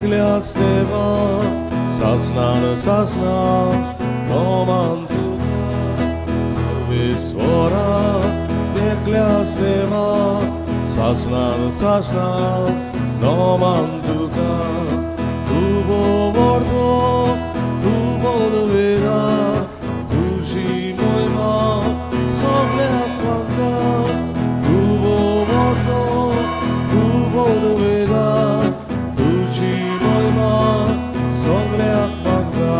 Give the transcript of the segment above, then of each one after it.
एकल्याच देवा सासणान सासणां नोमान तुका सर्वेस्वरा एकल्याच देवा सासणान सासणां नोमान तुका तूं भोव तूं बोलवेरा तुजी मोहिमा सगळ्याक पावता तूं भोव तूं बोलवेरा तुजी मोहिमा सगळ्याक पावता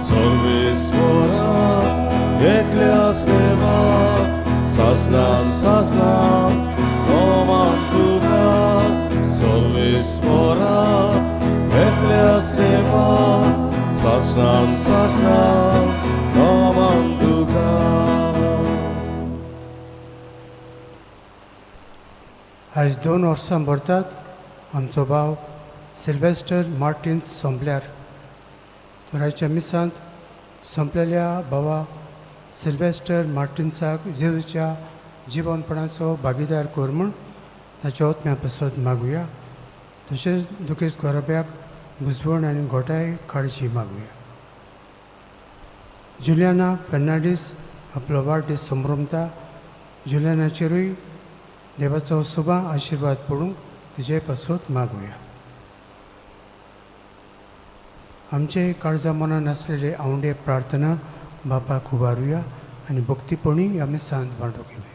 सर्वेस्वरा एकल्याच देवा सासणान सासणां नोमान तुका सर्वेस्वरा एकल्याच देवा सासणान सासणां नोमान तुका. आयज 2 वर्सां भरतात आमचो भाव सिल्वेस्टर मार्टिन्स सोंपल्यार. तर आयच्या मिसांत सोंपलेल्या भावा सिल्वेस्टर मार्टिन्साक जेजूच्या जिवनपणाचो भागीदार कर म्हूण ताच्या ओतम्या पसत मागुया. तशेंच दुखेस्त गोरब्याक बुजवण आनी घोटाय काडची मागुया. जुलियाना फेर्नांडीस आपलो वाडदीस संभ्रमता. जुलियानाचेरूय देवाचो सुबा आशिर्वाद पडूंक तिजे पासत मागुया. आमचे काळजा मनान आसलेले आवंडे प्रार्थना बापाक उबारुया आनी भक्तीपणी ह्या मिसांत वांटो घेवया.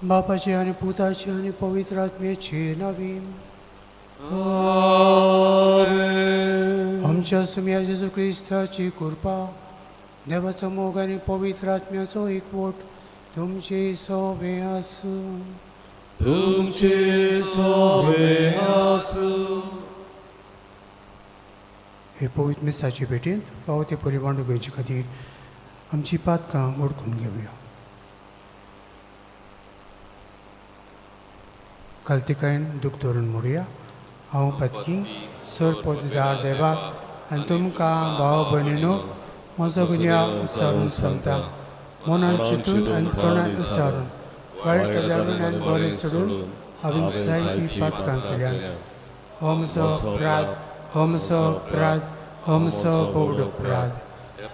बापाचे आनी पुताचे आनी पवित्र आत्म्याचे नावीन. आमच्या सुम्या जेजू क्रिस्ताची कृपा, देवाचो मोग आनी पवित्र आत्म्याचो एकवट तुमचे सोबे आसूं. तुमचे सोबे आसूं. हे पवित्र मिसाचे भेटींत फावो ते परी वांटो घेवचे खातीर आमची पातकां वळखून घेवया. कालतिकायन दूख धरून म्हणुया, हांव पातकी. सर पवित्र देवाक आनी तुमकां भाव भयणीनो म्हजो गुन्यांव उच्चारून सांगता. मनान चिंतून आनी तोंडान उच्चारून, वायट गजालून आनी बरें सोडून हांवें जायतीं पातकां केल्यात. हो म्हजो अपराध, हो म्हजो अपराध, हो म्हजो भोवड अपराध.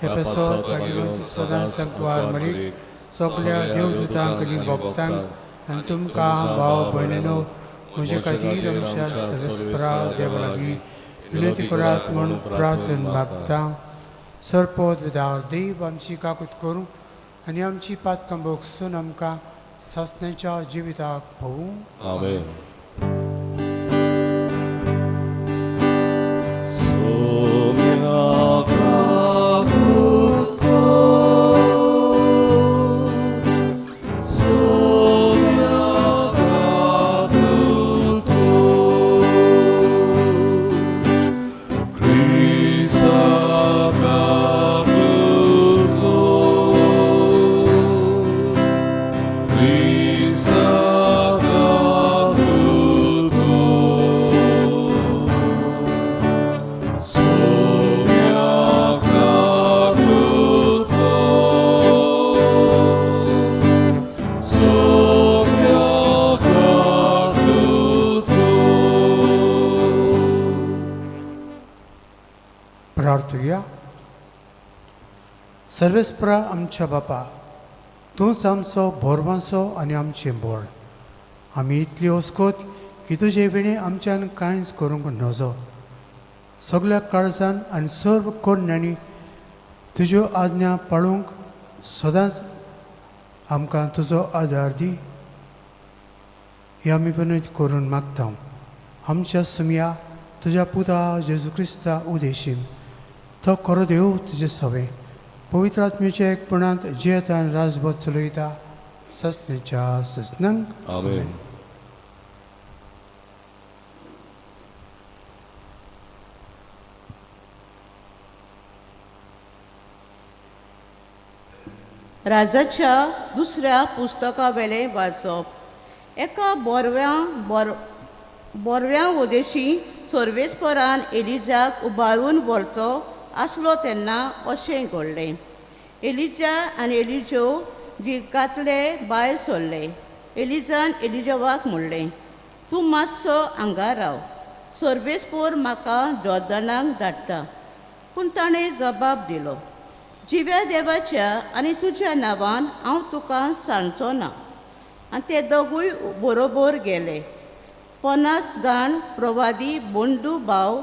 हे पासत भाग्यवंत सदां सांकवार मरीक, सगल्या देवदूतांक आनी भक्तांक आनी तुमकां भाव भयणीनो म्हजे खातीर आमच्या सर्वेस्परा देवा लागीं विनंती करात म्हूण प्रार्थन मागता. सरपद विदार देव आमची काकूत करूं आनी आमची पातकां भोगसून आमकां सासण्याच्या जिविताक भोवूं. आमेन. सोम्या काकूत कर, सोम्या काकूत कर, क्रिस्ता काकूत कर, क्रिस्ता काकूत कर, सोम्या काकूत कर, सोम्या काकूत कर. प्रार्थुया. सर्वेस्परा आमच्या बापा, तूंच आमचो भोरवांसो आनी आमचें बळ. आमी इतली ओस्कोत की तुजे विणें आमच्यान कांयच करूंक नजो. सगल्या काळजान आनी सर्व करण्यांनी तुज्यो आज्ञा पाळूंक सदांच आमकां तुजो आदार दी, ही आमी विनंती करून मागता आमच्या सुमया तुज्या पुता जेजू क्रिस्ता उदेशीन. तो खरो देव, तुजे सवे पवित्र आत्म्याच्या एकपणांत जियेता आनी राजभर चलयता ससनेच्या ससनांक. आमेन. राजाच्या दुसऱ्या पुस्तकावेलें वाचप. एका बोरव्या बोर बोरव्या उदेशी सर्वेस्परान एलिजाक उबारून व्हरचो आसलो तेन्ना अशें घडलें. एलिजा आनी एलिजो जिकांतले भायर सरले. एलिजान एलिजवाक म्हणलें, तूं मातसो हांगा राव, सर्वेस्पोर म्हाका जॉर्दनाक धाडटा. पूण ताणें जबाब दिलो, जिव्या देवाच्या आनी तुज्या नांवान हांव तुका सांगचो ना. आनी ते दोगूय बरोबर गेले. 50 जाण प्रवादी बोंडू भाव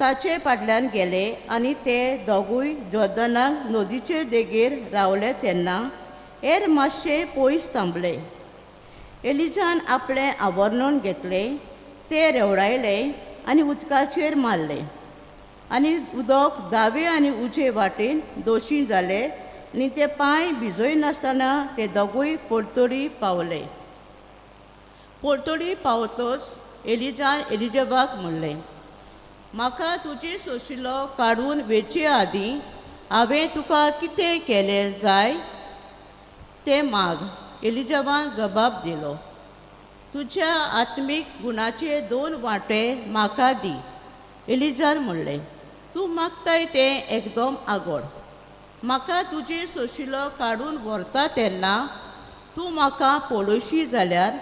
ताचे फाटल्यान गेले आनी ते दोगूय जॉर्दनाक नदीचे देगेर रावले तेन्ना हेर मातशे पयस थांबले. एलिजान आपलें आवरणून घेतलें, तें रेवडायलें आनी उदकाचेर मारलें आनी उदक दावे आनी उजवे वाटेन दोशी जाले आनी ते पांय भिजयनासतना ते दोगूय पोर्तोडी पावले. पोर्तोडी पावतच एलिजान एलिजेबाक म्हणलें, म्हाका तुजी सोशिलो काडून वेचे आदीं हांवें तुका कितें केलें जाय तें माग. एलिजबान जबाब दिलो, तुज्या आत्मीक गुणाचे 2 वांटे म्हाका दी. एलिजान म्हणलें, तूं मागताय तें एकदम आगोड. म्हाका तुजी सोशिलो काडून व्हरता तेन्ना तूं म्हाका पळोवशी जाल्यार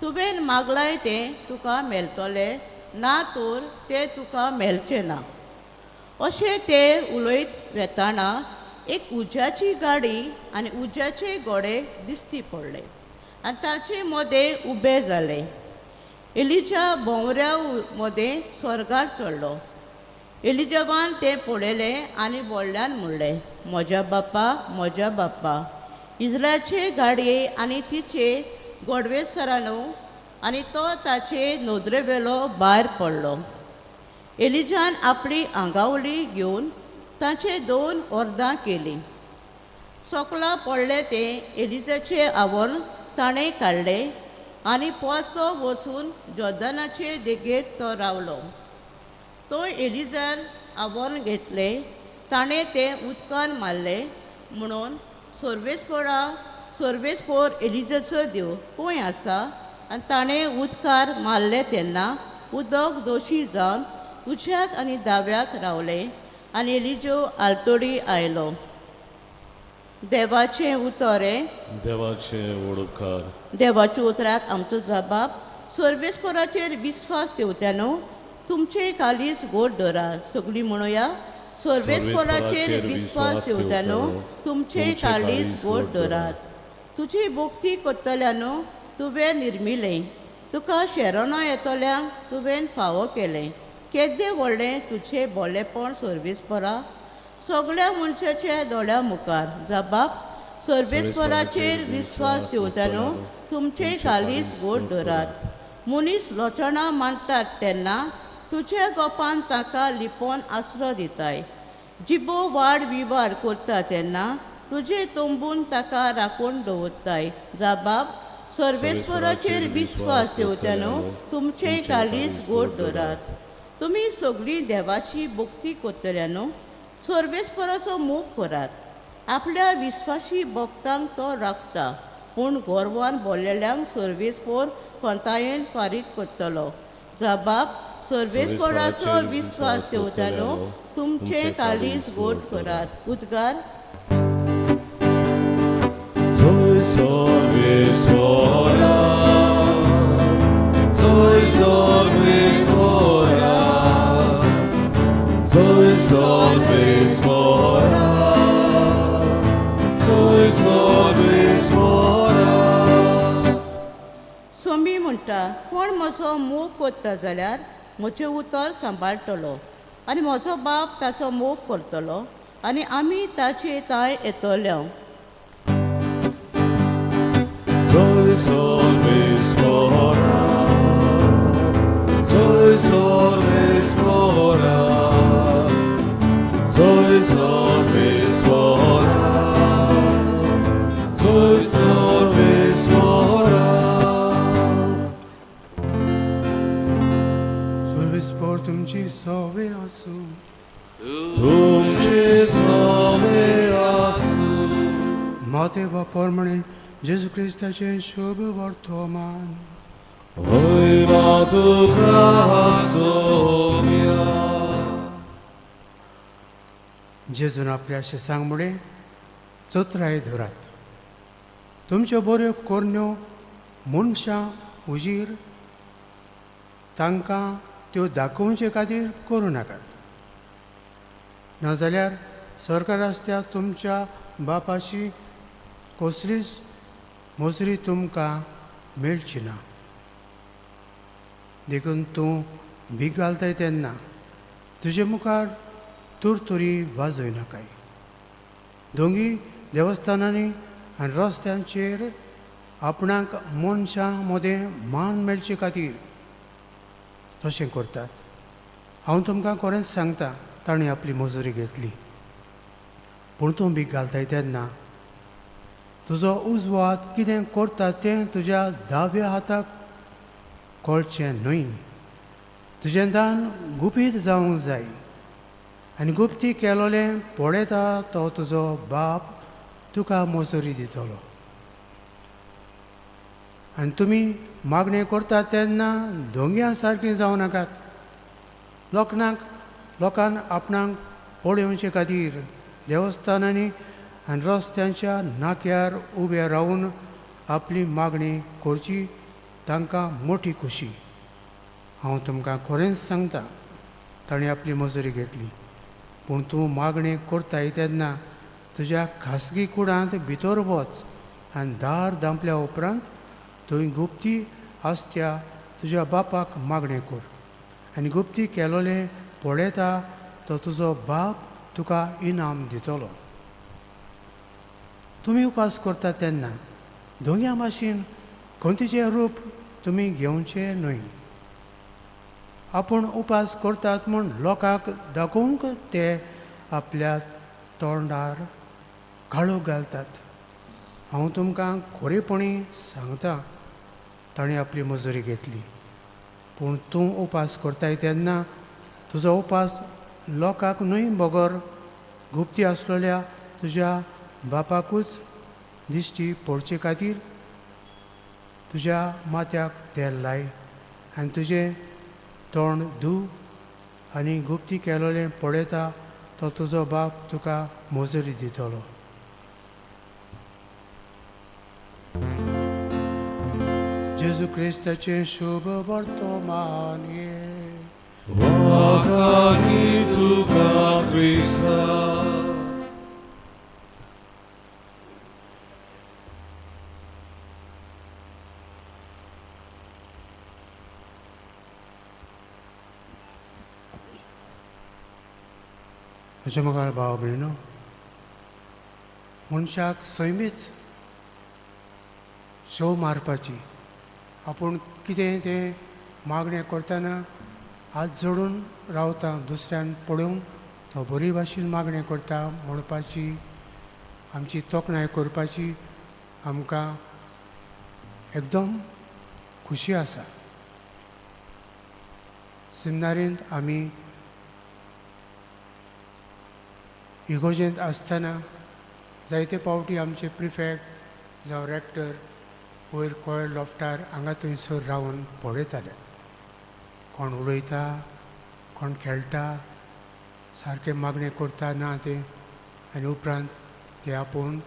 तुवें मागलाय तें तुका मेळटलें, ना तर तें तुका मेळचें ना. अशें ते उलयत वेताना एक उज्याची गाडी आनी उज्याचे घोडे दिश्टी पडले आनी ताचे मदें उबे जाले. एलिजा भोंवऱ्या मदें स्वर्गार चडलो. एलिजबान तें पळयलें आनी व्हडल्यान म्हणलें, म्हज्या बाप्पा, म्हज्या बाप्पा, इस्रायलाचे गाडये आनी तिचे गोडवेसरानू. आनी तो ताचे नदरेवेलो भायर पडलो. एलिजान आपली आंगावली घेवन ताचे 2 अर्दां केलीं. सोकलां पडलें तें एलिजाचें आवरण ताणें काडलें आनी परतो वचून जॉर्दनाचे देगेर तो रावलो. तो एलिजार आवरण घेतलें, ताणें तें उदकान मारलें म्हणून सर्वेस्पोरा सर्वेस्पोर एलिजाचो देव खंय आसा? आनी ताणें उदकार मारलें तेन्ना उदक दोशी जावन उज्याक आनी दाव्याक रावलें आनी एलिजो आलतोडी आयलो. देवाचें उतर हें. देवाचे वडपकार. देवाच्या उतराक आमचो जबाब. सर्वेस्पोराचेर विस्वास देवत्यानो, तुमचे कालीज गोड दवरा. सगळीं म्हणुया, सर्वेस्पोराचेर विस्वास देवत्यानो, तुमचे कालीज गोड दवरात. तुजी भक्ती करतल्यानो तुवें निर्मिलें, तुका शेरोना येतल्यांक तुवें फावो केलें. केद्दें व्हडलें तुजें बोलेपण सर्वेस्पोरा, सगळ्या मनशाच्या दोळ्या मुखार. जबाब, सर्वेस्पोराचेर विस्वास देवतानो, तुमचे कालीज गोड दवरात. मनीस लोचणां मांडटात तेन्ना तुज्या गोपान ताका लिपोवन आसरो दिताय. जिबो वाड विवार करता तेन्ना तुजे तंबून ताका राखून दवरताय. जबाब, सर्वेस्पोराचेर विस्वास देवतानो, तुमचे कालीज गोड दवरात. तुमी सगळीं देवाची भक्ती करतल्यानो, सर्वेस्पराचो मोग करात. आपल्या विस्वाशी भक्तांक तो राखता, पूण गोरवान बोल्लेल्यांक सर्वेस्पोर कोंतायेन फारीक करतलो. जबाब, सर्वेस्पोराचो विस्वास देवतानो, तुमचे काळीज गोड करात. उद्गार. जय सर्वेस्पोरा, जय सर्वेस्पोरा, जय सर्वेस्पोरा, जय सर्वेस्पोरा. सोमी म्हणटा, कोण म्हजो मोग करता जाल्यार म्हजें उतर सांबाळटलो आनी म्हजो बाप ताचो मोग करतलो आनी आमी ताचे तांय येतले. जय सर्वेस्पोरा, जय सर्वेस्पोरा, जय सर्वेस्पोरा, जय सर्वेस्पोरा. सर्वेस्पोर तुमची सवे आसूं. तुमचे सवे आसूं. माते प्रमाणे जेजू क्रिस्ताचें शुभ वर्तमान. होय तुका सोम्या. जेजून आपल्या शिसांक मुळे, चत्राय धरात, तुमच्यो बऱ्यो करण्यो मनशां उजीर तांकां त्यो दाखोवचे खातीर करूं नाकात, नाजाल्यार सरकार आसत्या तुमच्या बापाशी कसलीच मजुरी तुमकां मेळची ना. देखून तूं भीक घालताय तेन्ना तुजे मुखार तुरतुरी वाजय नाकाय. दोंगी देवस्थानांनी आनी रस्त्यांचेर आपणाक मनशां मदें मान मेळचे खातीर तशें करतात. हांव तुमकां खरेंच सांगता, ताणें आपली मजुरी घेतली. पूण तूं भीक घालताय तेन्ना तुजो उजवो हात कितें करता तें तुज्या दाव्या हाताक कळचें न्हय. तुजें दान गुपीत जावंक जाय आनी गुप्ती केलोलें पळयता तो तुजो बाप तुका मजुरी दितलो. आनी तुमी मागणें करतात तेन्ना दोंग्या सारकीं जावं नाकात. लोकांक आपणाक पळोवचे खातीर देवस्थानांनी आनी रस्त्यांच्या नाक्यार उबे रावन आपली मागणी करची तांकां मोठी खुशी. हांव तुमकां खरेंच सांगता, ताणें आपली मजुरी घेतली. पूण तूं मागणें करताय तेन्ना तुज्या खासगी कुडांत भितर वच आनी दार धांपल्या उपरांत थंय गुप्ती आसत्या तुज्या बापाक मागणें कर आनी गुप्ती केलोलें पळयता तो तुजो बाप तुका इनाम दितलो. तुमी उपास करता तेन्ना दोंग्या भाशेन खंयचें रूप तुमी घेवचें न्हय. आपूण उपास करतात म्हूण लोकांक दाखोवंक ते आपल्या तोंडार काळोख घालतात. हांव तुमकां खरेपणी सांगता, ताणें आपली मजुरी घेतली. पूण तूं उपास करताय तेन्ना तुजो उपास लोकांक न्हय बगर गुप्ती आसलेल्या तुज्या बापाकूच दिश्टी पडचे खातीर तुज्या माथ्याक तेल लाय आनी तुजें तोंड धू आनी गुप्ती केलोलें पळयता तो तुजो बाप तुका मजुरी दितलो. जेजू क्रिस्ताचें शुभ वर्तमान हें. वाखाणी तुका क्रिस्ता. म्हज्या मुखार भाव भयणो, मनशाक सैमीच शव मारपाची, आपूण कितें तें मागणें करतना हात जोडून रावता, दुसऱ्यान पळोवन तो बरी भाशेन मागणें करता म्हणपाची आमची तोखणाय करपाची आमकां एकदम खुशी आसा. सिमनारींत आमी इगोजेंत आसतना जायते पावटी आमचे प्रिफेक्ट जावं रेक्टर वयर कोयर लॉफ्टार हांगा थंयसर रावन पळयताले, कोण उलयता, कोण खेळटा, सारकें मागणें करता ना तें. आनी उपरांत ते आपोवन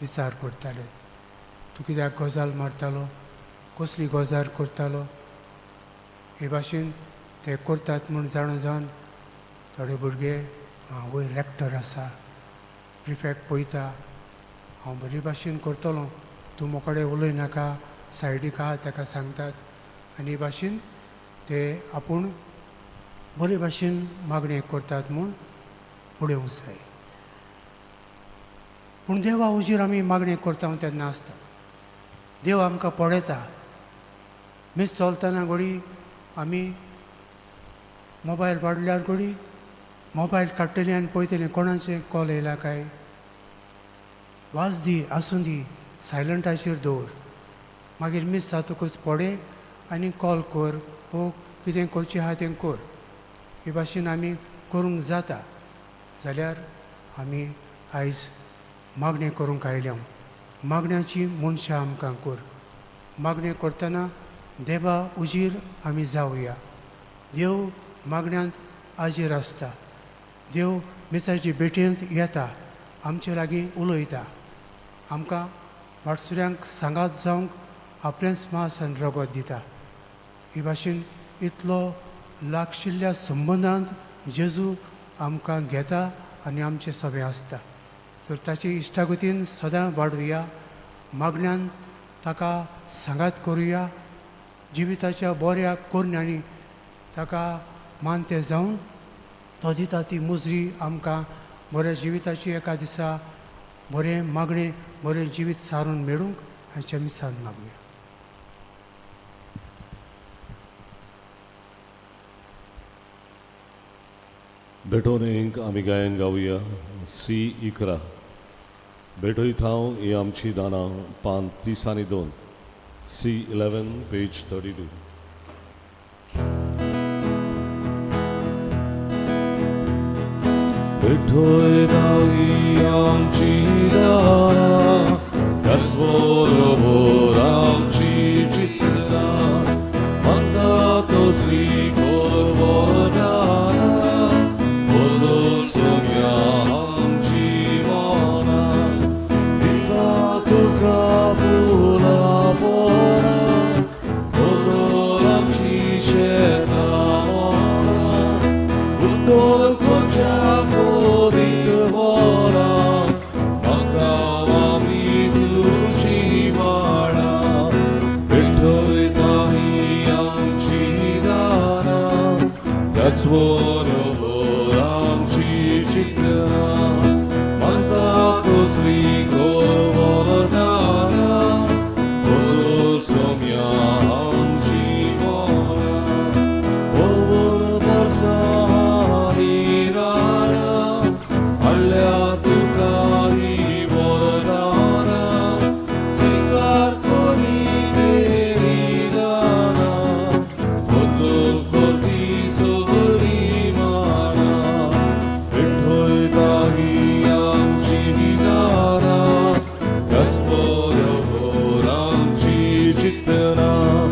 विचार करताले, तूं कित्याक गजाल मारतालो, कसली गजाल करतालो. हे भाशेन ते करतात म्हूण जाणा जावन थोडे भुरगे वयर रेक्टर आसा, प्रिफेक्ट पळयता, हांव बरी भाशेन करतलो, तूं मोकडे उलय नाका, सायडीक आहा ताका सांगतात. आनी हे भाशेन ते आपूण बरे भाशेन मागणें करतात म्हूण पळोवंक जाय. पूण देवा हुजीर आमी मागणें करता तेन्ना आसता देव आमकां पळयता. मीस चलतना घोडी आमी मोबायल वाडल्यार घोडी मोबायल काडटली आनी पळयतली कोणाचें कॉल येयला काय. वाज दी, आसूं दी, सायलंटाचेर दवर, मागीर मीस जातकूच पळय आनी कॉल कर वो कितें करचें आहा तें कर. हे भाशेन आमी करूंक जाता जाल्यार आमी आयज मागणें करूंक आयल्या. मागण्याची मनशां आमकां कर. मागणें करतना देवा उजीर आमी जावया. देव मागण्यांत आजीर आसता. देव मिसाचे भेटेंत येता, आमचे लागीं उलयता, आमकां वाटसुऱ्यांक सांगात जावंक आपलेंच मांस आनी रगत दिता. हे भाशेन इतलो लागशिल्ल्या संबंदांत जेजू आमकां घेता आनी आमचें सगळें आसता. तर ताची इश्टागतीन सदां वाडुया, मागण्यान ताका सांगात करुया, जिविताच्या बऱ्या करण्यांनी ताका मानते जावन तो दिता ती मुजरी आमकां बऱ्या जिविताची एका दिसा बरें मागणें बरें जिवीत सारून मेळूंक हांचें आमी सान मागुया. भेटोवन एक आमी गायन गावया सी 11. भेटयत हांव ही आमची दानां पान 30 आनी 2, सी 11 पेज 32. भेटयत हांव ही आमची दानां, त्याच बरोबर आमची चिंतनां, मानता तसली कोरबदानां, सोम्या आमची मनां, दिता तुका फुलां फळां, दोतोर आमची शेतां मळां, उठोन करच्या कोरीत वरां, म्हाका आमी तुजी बाळां, भेटयता ही आमची दानां, त्याच बरोबर आमची चिंतनां, मानता तसली गोरवदानां, सोम्या आमची मनां, ओवर वर्सां दानां, हाडल्या तुका ही वरदानां, स्विकार कोणी देणी दानां, बदल करती सगळी मानां, भेटयता ही आमची दानां, त्याच बरोबर आमची चिंतनां,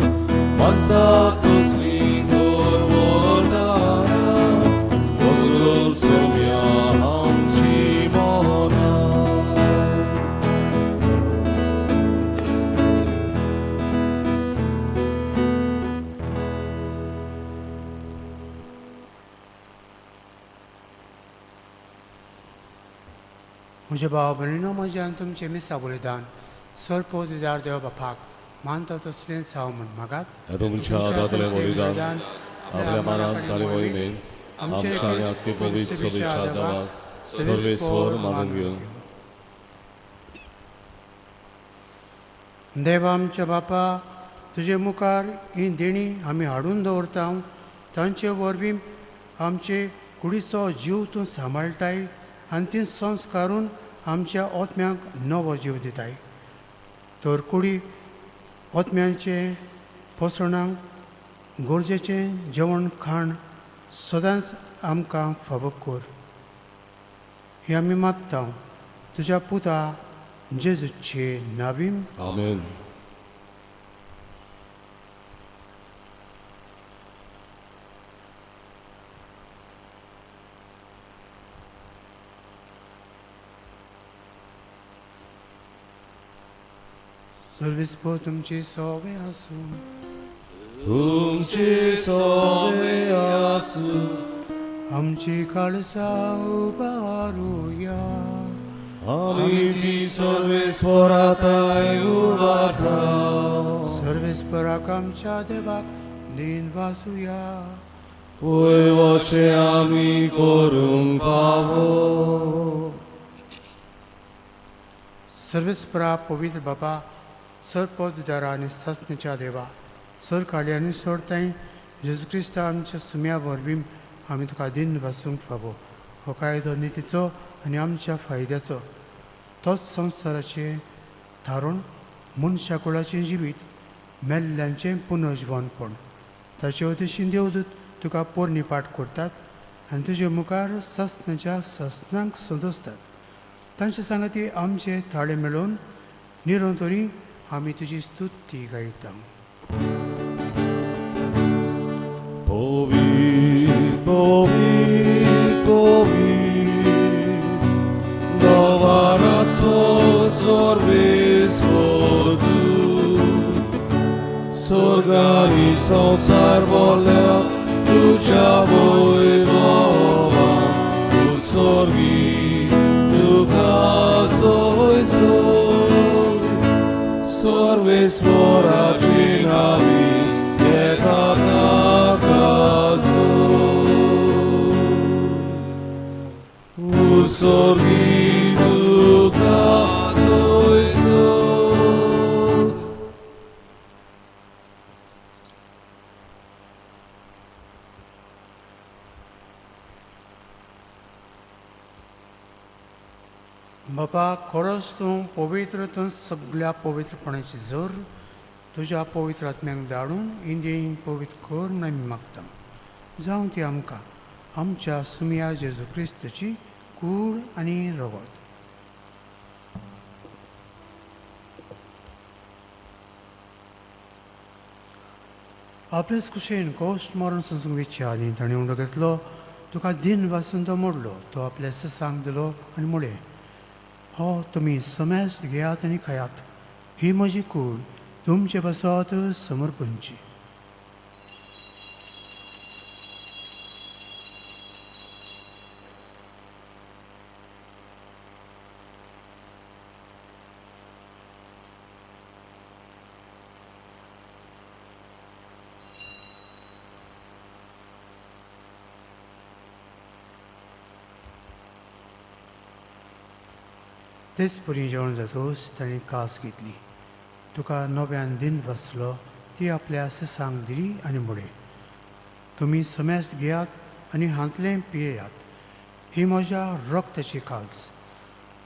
मानता तसली गोरवदानां, बदल सोम्या आमची मनां. म्हज्या भाव भयणीनो, म्हज्या आनी तुमचें मिसा बलिदान सर पवित्र देव बापाक मानता तसलें साव म्हूण मागात. हे तुमच्या हातांतलें बलिदान आपल्या मनान ताणें मोहिमेन आमच्या आनी आख्खे पवित्र सभेच्या देवाक सर्वेस्वर मागून घेवन. देवा आमच्या बापा, तुजे मुखार ही देणी आमी हाडून दवरता, तांचे वरवीं आमचे कुडीचो जीव तूं सांबाळटाय आनी ती संस्कारून आमच्या ओत्म्यांक नवो जीव दिताय. तर कुडी ओत्म्यांचे पोसणाक गरजेचें जेवण खाण सदांच आमकां फावो कर, हें आमी मागता तुज्या पुता जेजूचे नावीम. आमेन. सर्वीस पो तुमची सगळें आसूं. तुमचे सवे आसूं. आमची काळसा उबारुया. आमी ती सर्वेस्वराताय उबारता. सर्वेस्पराक आमच्या देवाक दीन वासुया. पळय अशें आमी करूंक फावो. सर्वेस्परा पवित्र बाबा, सर पवित्र आनी सस्नेच्या देवा, सर काळी आनी सोडताय जेजू क्रिस्ता आमच्या सुम्या वरवीं आमी तुका दीन वासूंक फावो. हो कायदो नितीचो आनी आमच्या फायद्याचो, तोच संवसाराचें थारोवन मनशा कुळाचें जिवीत मेल्ल्यांचें पुनर्जिवनपण. ताचे उद्देशीन देवदूत तुका पोरणी पाठ करतात आनी तुजे मुखार सस्नाच्या सस्नांक संदोसतात. तांचे सांगाती आमचे थाळे मेळोवन निरंतरी आमी तुजी स्तुती गायता. पवित्र पवित्र पवित्र दवाराचो सर्वेस्वर तूं, स्वर्ग आनी संवसार बोल्ले. सर्वेस्वराची नावी येता ताकाचो उसोर्गी तुका सोयसो. बापा खरोच तूं पवित्र, तूं सगळ्या पवित्रपणाची जोर तुज्या पवित्र आत्म्याक धाडून इंद्रिय पवित्र कर म्हूण आमी मागता. जावं ती आमकां आमच्या सुमया जेजू क्रिस्ताची कूड आनी रगत. आपलेच कुशेन कोश्ट मारून संसूंक वेच्या आनी ताणें उंडो घेतलो, तुका दिन वासून तो मोडलो, तो आपल्या ससांक दिलो आनी म्हणलें, हो तुमी समेस्त घेयात आनी खायात, ही म्हजी कूड तुमचे पासत समर्पणची. तेच परी जेवण जातूच ताणें कास घेतली, तुका नव्यान दिन बसलो, ती आपल्या ससांक दिली आनी म्हणलें, तुमी समेस्त घेयात आनी हांतलें पियेयात, ही म्हज्या रक्ताची काल्स,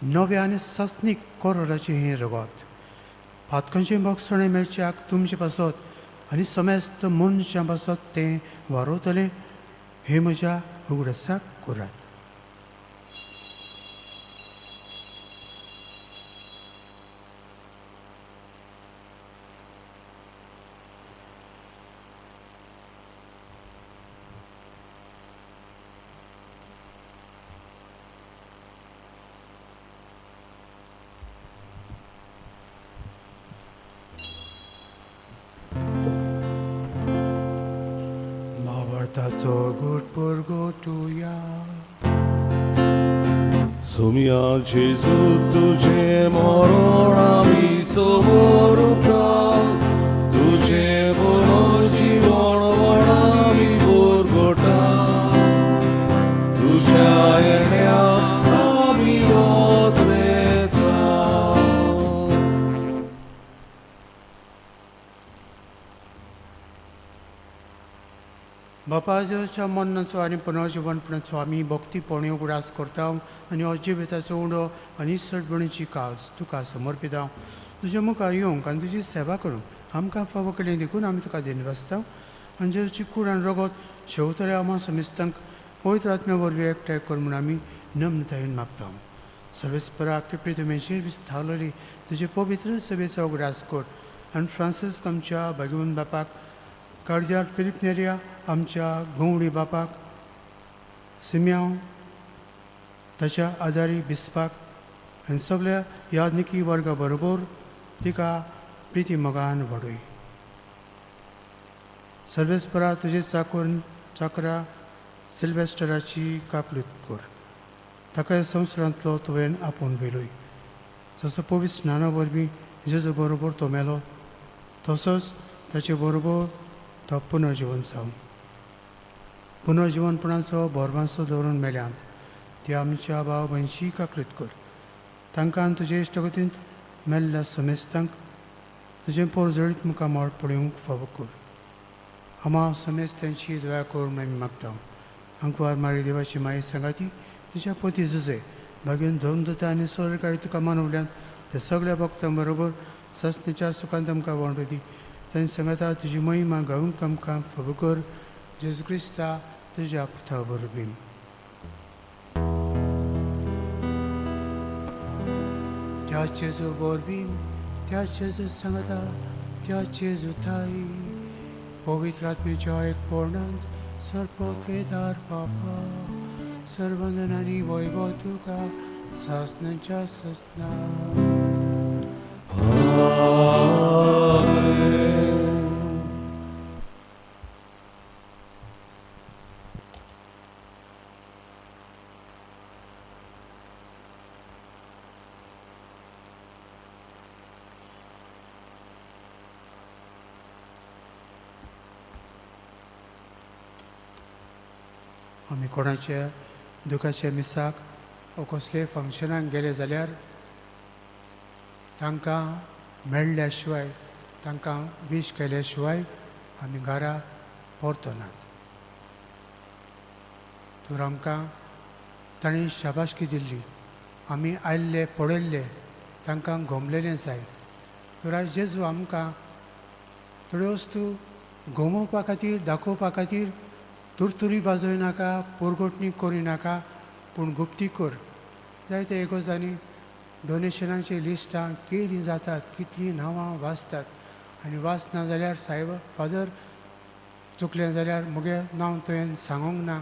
नव्या आनी सस्नीक कोरोराचें हें रगत, पातकांचें भोगसणें मेळच्याक तुमचे पासत आनी समेस्त मनशां पासत तें वारवतलें, हें म्हज्या उगडासाक करात. भावार्थाचो गोट पुरगोटुया. सुमया जेजू तुझे मरण आमी समोर तुझे बरो जीवन आमी पुरगोटा, तुझ्या येण्या आमी वत वेता. बापा जेजूच्या मरणाचो आनी पुनर्जिवनपणाचो आमी भक्तीपणी उगडास करता आनी अजिविताचो उंडो आनी सडबणीची काज तुका समर्पिता. तुज्या मुखार येवंक आनी तुजी सेवा करूंक आमकां फावो केली देखून आमी तुका दिनवासता आनी जेजूची कूड आनी रगत शेवतल्या आमा समेस्तांक पवित्र आत्म्या वरवीं एकठांय कर म्हूण आमी नम्रतायेन मागता. सर्वेस्पराक प्रितमेचेर विस्तावलेली तुजे पवित्र सभेचो उगडास कर आनी फ्रांसिस्क आमच्या भाग्यवंत बापाक, कार्दिनाल फिलीप नेरिया आमच्या गवणी बापाक, सिम्यांव ताच्या आदारी बिस्पाक आनी सगल्या याज्ञिकी वर्गा बरोबर तिका प्रिती मोगान वाडय. सर्वेस्परा तुजे चाकून चाकरा सिल्वेस्टराची काकलूत कर, ताका संवसारांतलो तुवें आपोवन व्हेलोय. जसो पवित्र स्नाना वरवीं जेजू बरोबर तो मेलो तसोच ताचे बरोबर तो पुनर्जिवन जावं. पुनर्जिवनपणाचो भरमासो दवरून मेल्यांत ती आमच्या भाव भयणशी काकलूत कर, तांकां तुजे इश्टगतींत मेल्ल्या समेस्तांक तुजें पोरजळीत मुखार मळ पळोवंक फावो कर. आमा समेस्तांची दया कर म्हूण आमी मागता. आंकवार मारी देवाची माई सांगाती तुज्या पती जुजे भागीन धर्मदता आनी सरकारी तुका मानवल्यान ते सगळ्या भक्तां बरोबर सस्नेच्या सुखांत आमकां वांटो दी. तांणी सांगाता तुजी महिमा गावूंक आमकां फावो कर. जेजू क्रिस्ता तुज्या पुता बरोबर. त्या जेजू बोरबीन, त्या जेजू सांगता, त्या जेजू ताई, पवित्र आत्म्याच्या एकपणांत सर्वोत्वेदार बापा, सर्वंदन आनी वैभव तुका सासनाच्या ससना. आमी कोणाच्या दुखाच्या मिसाक वो कसले फंक्शनाक गेले जाल्यार तांकां मेळ्ळ्या शिवाय, तांकां वीश केल्या शिवाय आमी घरा परतनात. तर आमकां तांणी शाबासकी दिल्ली, आमी आयिल्ले पळयल्ले तांकां गोमलेलें जाय. तर आयज जेजू आमकां थोड्यो वस्तू गोमोवपा खातीर, दाखोवपा खातीर तुरतुरी वाजोयनाका, पोरगोटणी करिनाका, पूण गुप्ती कर. जायते एगोजांनी डोनेशनाची लिस्टां केदीं जातात, कितलीं नांवां वाचतात आनी वाचना जाल्यार सायब फादर चुकलें जाल्यार मुगे नांव तुवें सांगूंक ना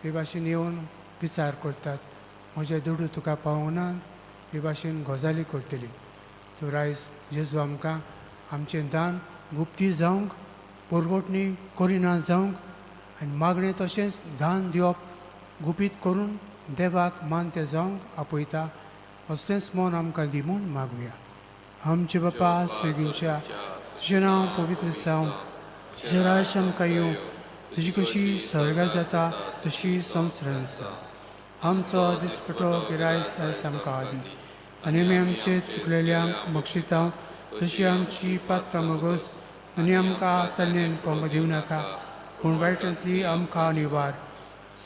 हे भाशेन येवन विचार करतात, म्हजे दुडू तुका पावोंक ना हे भाशेन गजाली करतली. तर आयज जेजू आमकां आमचें दान गुप्ती जावंक, पोरगोटणी करिना जावंक आनी मागणें तशेंच दान दिवप गुपीत करून देवाक मानते जावंक आपयता. असलेंच मन आमकां दी म्हूण मागुया. आमचे बापा स्वर्गीच्या, तुजें नांव पवित्र जावं, तुजें राज्य आमकां येवं, तुजी कशी स्वर्गात जाता तशी संवसारांत जावं. आमचो दिसपटो गिरायस आयज आमकां दी आनी आमी आमचे चुकलेल्यांक बक्षिता तशी आमची पातकां मगोस आनी आमकां तल्लीन पंग दिवं नाका, पूण वायटांतली आमकां निवार.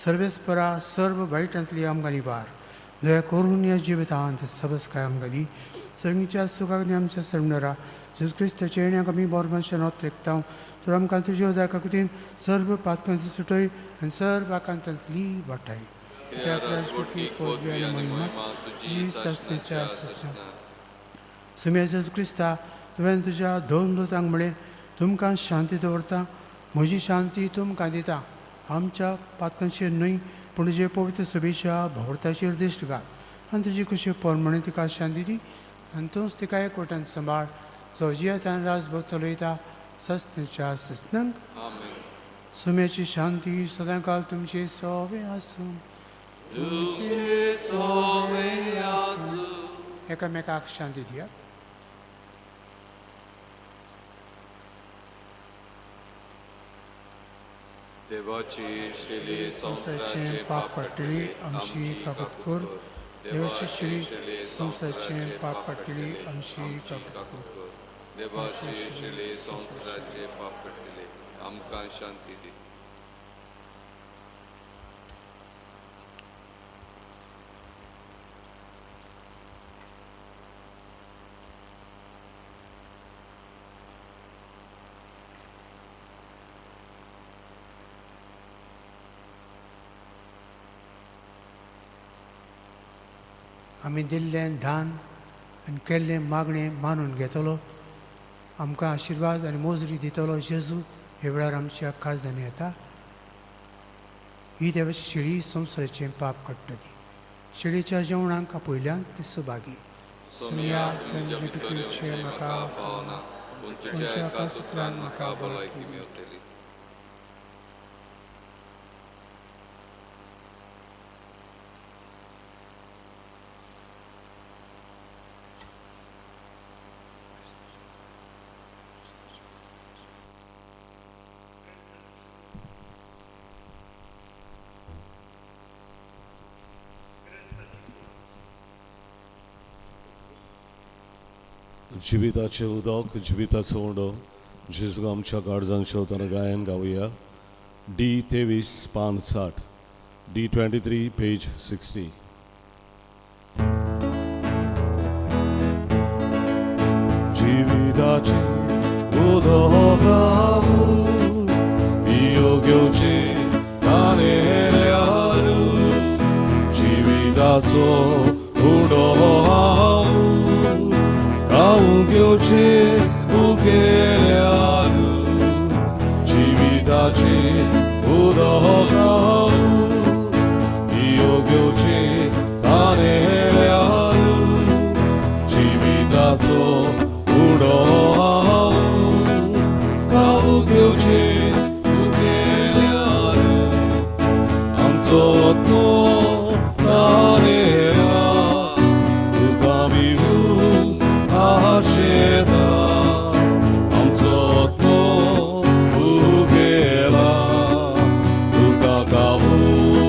सर्वेस्परा सर्व वायटांतली आमकां निवार. दया करून ह्या जिवितांत सबसकाय आमकां दी. सगळींच्या सुखाक आमच्या सरणारा जेजू क्रिस्ताच्या येण्याक आमी बोरमानशें नोत रेखता. तर आमकां तुज्या उदका कुतीन सर्व पातकांची सुटय आनी सर्व आकांतांतली वाटाय. कित्याक राजवटी, पदवी आनी महिमा तुजी सासणाच्या सासणाक. सुम्या जेजू क्रिस्ता, तुवें तुज्या दोन दुतांक म्हळें, तुमकां शांती दवरता, म्हजी शांती तुमकां दिता. आमच्या पातकांचेर न्हय पूण तुजे पवित्र सभेच्या भोंवताचेर दिश्ट घाल आनी तुजी कशी प्रमाणे तिका शांती दी आनी तूंच तिका एकवटान सांबाळ, जो जियेतान राजभर चलयता ससनाच्या ससनांक. आमेन. सुम्याची शांती सदांकाल तुमची सोवे आसूं. तुमचे सोवे आसूं. एकामेकाक शांती दिया. देवाची शिली संवसाराचें पाप काडटली आमची काकूत कर. देवाची शिली संवसाराचें पाप काडटली आमची काकूत कर. देवाची शिली संवसाराचें पाप काडटली आमकां शांती दी. आमी दिल्लें दान आनी केल्लें मागणें मानून घेतलो, आमकां आशिर्वाद आनी मोजरी दितलो जेजू हे वेळार आमच्या काळजांनी येता. ही देवाची शेळी संवसाराचें पाप काडटा. ती शेळीच्या जेवणाक आपयल्यान ती सुभागी. सोमया, तुमच्या भितर येवचें म्हाका फावना, पूण तुज्या एका सुत्रान म्हाका भलायकी मेवतली. जिविताचें उदक, जिविताचो उंडो जेजू आमच्या काळजान शेवतना गायन गावया. डी 23 पान 60, डी 23 पेज 60. जिविताचें उदक पियो घेवचें तानेल्यार, जिविताचो उडो हांव खावूं घेवचें उगेल्यार, जिविताचें उदक हांव पियो घेवचें तानेल्यार, जिविताचो उडो हांव खावूं घेवचें उगेल्यार. आमचो आत्मो तारेला तुका भिवून आशेता, आमचो आत्मो उगेला तुका खावूं.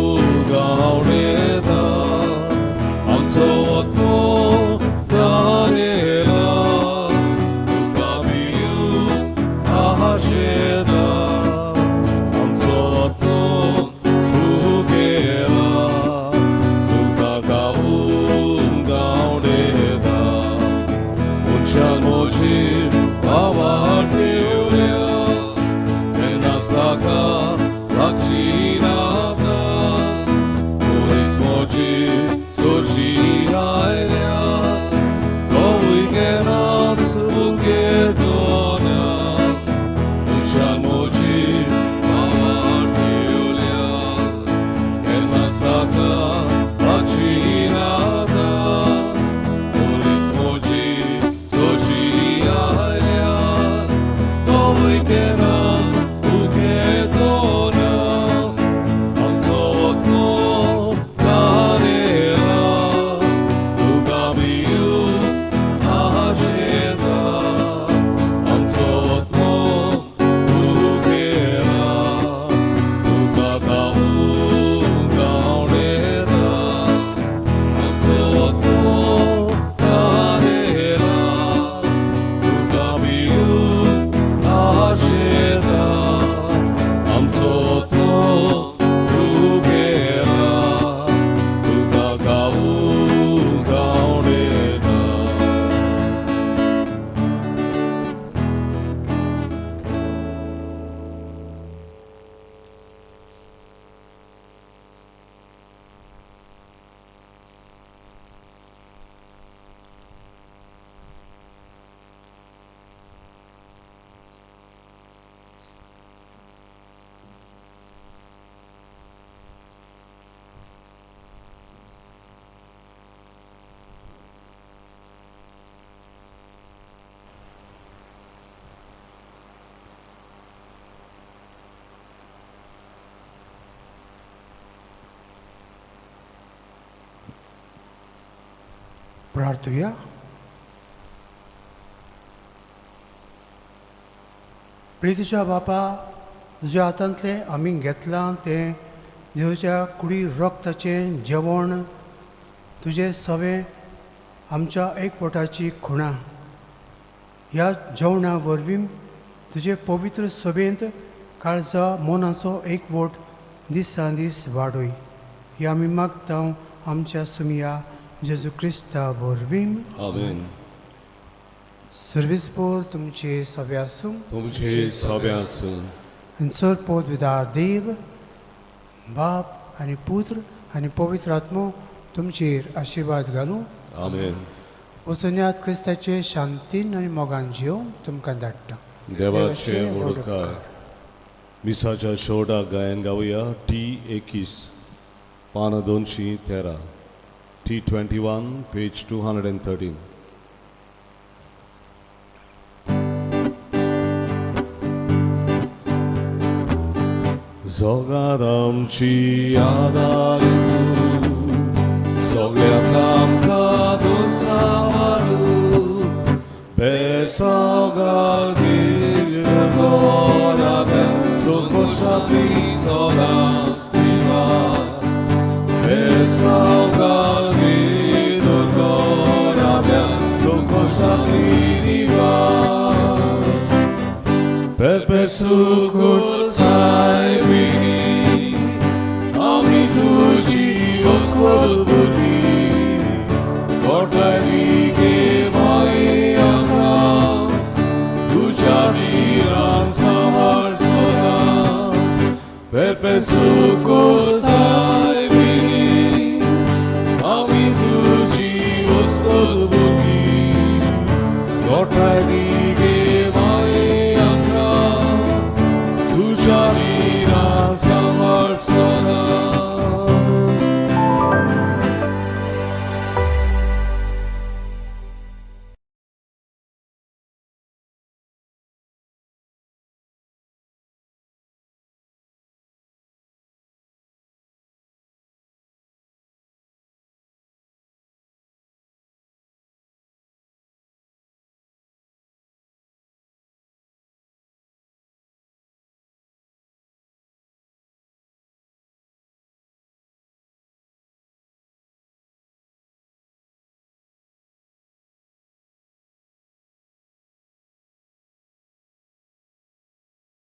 प्रार्थुया. प्रितीच्या बापा, तुज्या हातांतलें आमी घेतलां तें जेजूच्या कुडी रक्ताचें जेवण तुजें सवें आमच्या एकवटाची खुणा. ह्या जेवणा वरवीं तुजे पवित्र सभेंत काळजा मनाचो एकवट दिसान दीस वाडय. ही आमी मागता आमच्या सुमिया जेजू क्रिस्ता वरवीं. आमेन. सर्वीस पोर तुमचे सवे आसूं. तुमचे सभे आसूं. आनी सर पोत देव बाप आनी पुत्र आनी पवित्र आत्मो तुमचेर आशिर्वाद घालूं. आमेन. वचुन्यात क्रिस्ताचे शांतीन आनी मोगान जेव तुमकां धाडटा. देवाचे व्हड. मिसाच्या शेवटाक गायन गावया टी 21, पान 213, T 21, page 213. जगात आमची आदार तूं, सगळ्या आमकां दुसामारू बेसाव Perpesukur saibini, ami tuji oskol budi, kortlarike mai amra, tuja diran samar soda, perpesukur.